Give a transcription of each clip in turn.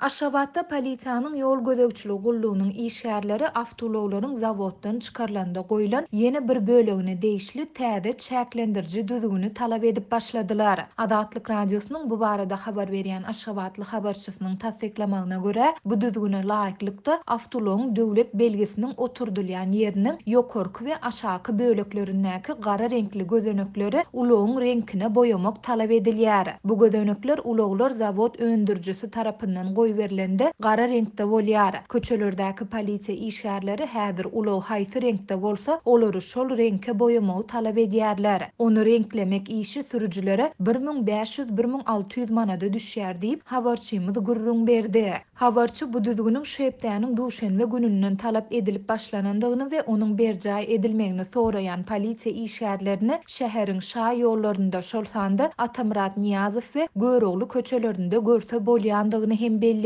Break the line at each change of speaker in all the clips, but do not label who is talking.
Aşgabatda polisiýanyň ýol gözegçiligi gullugynyň işgärleri awtoulaglaryň zawoddan çykarylanda goýlan ýene bir bölegine degişli täze çäklendiriji düzgüni talap edip başladylar. Azatlyk Radiosynyň bu barada habar berýän aşgabatly habarçysynyň tassyklamagyna görä, bu düzgüne laýyklykda, awtoulagyň döwlet belgisiniň oturdylýan ýeriniň ýokarky we aşaky böleklerindäki gara reňkli gözenekleri ulagyň reňkine boýamak talap edilýär. Bu gözenekler ulaglar zawod öndürijisi tarapyndan goýberilende gara reňkde bolýar. Köçelerdäki polisiýa işgärleri häzir ulag haýsy reňkde bolsa, olary şol reňke boýamagy talap edýärler. Ony reňklemek işi sürüjilere 1500, 1600 manada düşýär diýip, habarçymyz gürrüň berdi. Habarçy bu düzgüniň şu hepdäniň duşenbe gününden talap edilip başlanandygyny we onuň berjaý edilmegini soraýan polisiýa işgärlerini şäheriň şa ýollarynda, şol sanda Atamyrat Nyýazow we Görogly köçelerinde görse bolýandygyny hem belledi.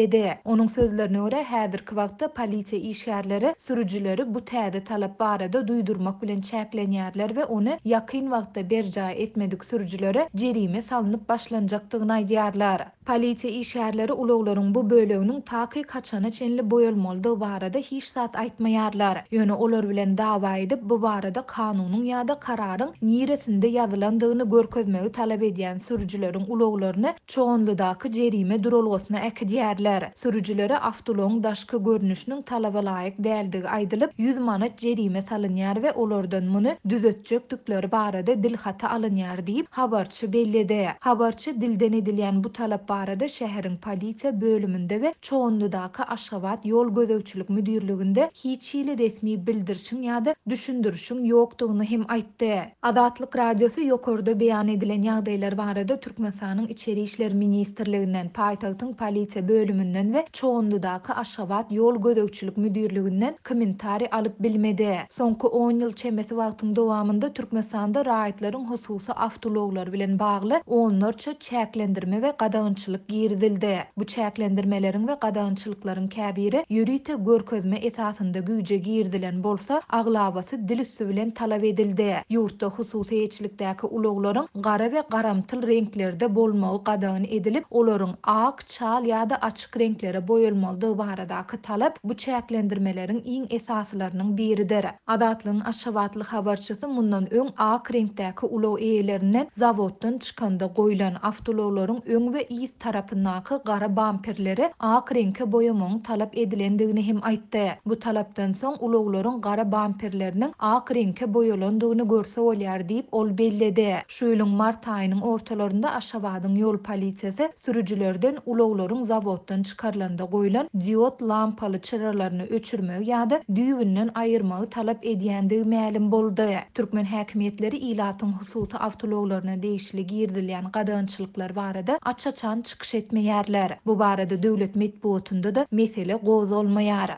Onuň sözlerine görä, häzirki wagtda polisiýa işgärleri sürüjileri bu täze talap barada duýdurmak bilen çäklenýärler we ony ýakyn wagtda berjaý etmedik sürüjilere jerime salnyp başlanjakdygyny aýdýarlar. Polisiýa işgärleri ulaglaryň bu böleginiň takyk haçana çenli boýalmalydygy barada hiç zat aýtmaýarlar. Ýöne olar bilen dawa edip, bu barada kanunyň ýa-da kararyň niresinde ýazylandygyny görkezmegi talap edýän sürüjileriň ulaglaryny Çoganlydaky jerime duralgasyna äkidýärler. Sürüjilere awtoulagyň daşky görnüşiniň talaba laýyk däldigi aýdylyp, 100 manat jerime salynýar we olardan muny düzetjekdikleri barada dilhaty alynýar diýip, habarçy belledi. Habarçy dilden edilýän bu talap barada şäheriň polisiýa bölüminde we Çoganlydaky Aşgabat ýol gözegçilik müdirliginde hiç hili resmi bildirişiň ýa-da düşündirişiň ýokdugyny hem aýtdy. Azatlyk Radiosy ýokarda beýan edilen ýagdaýlar barada Türkmenistanyň Içeri işler ministrliginden, paýtagtyň polisiýa bölüminden we Çoganlydaky Aşgabat ýol gözegçilik müdirliginden kommentariý alyp bilmedi. Soňky on ýyl çemesi wagtyň dowamynda Türkmenistanda raýatlaryň hususy awtoulaglary bilen bagly onlarça çäklendirme we gadagançylyk girizildi. Bu çäklendirmeleriň we gadagançylyklaryň käbiri ýörite görkezme esasynda güýje girizilen bolsa, aglabasy dil üsti bilen talap edildi. Ýurtda hususy eýeçilikdäki ulaglaryň gara we garamtyl reňklerde bolmagy gadagan edilip, olaryň ak, çal ýa-da açyk reňklere boýalmalydygy baradaky talap bu çäklendirmeleriň iň esasylarynyň biridir. Azatlygyň aşgabatly habarçysy mundan öň ak reňkdäki ulag eýelerinden zawoddan çykanda goýlan awtoulaglaryň öň we yz tarapyndaky gara bamperleri ak reňke boýamagyň talap edilendigini hem aýtdy. Bu talapdan soň ulaglaryň gara bamperleriniň ak reňke boýalandygyny görse bolýar diýip, ol belledi. Şu ýylyň mart aýynyň ortalarynda Aşgabadyň ýol polisiýasy sürüjilerden ulaglaryň zawoddan çykarylanda goýlan diod lampaly çyralaryny öçürmegi ýa-da düýbünden aýyrmagy talap edýändigi mälim boldy. Türkmen häkimiýetleri ilatyň hususy awtoulaglaryna degişli girizilýän gadagançylyklar barada aç-açan çykyş etmeýärler. Bu barada döwlet metbugatynda-da mesele gozgalmaýar.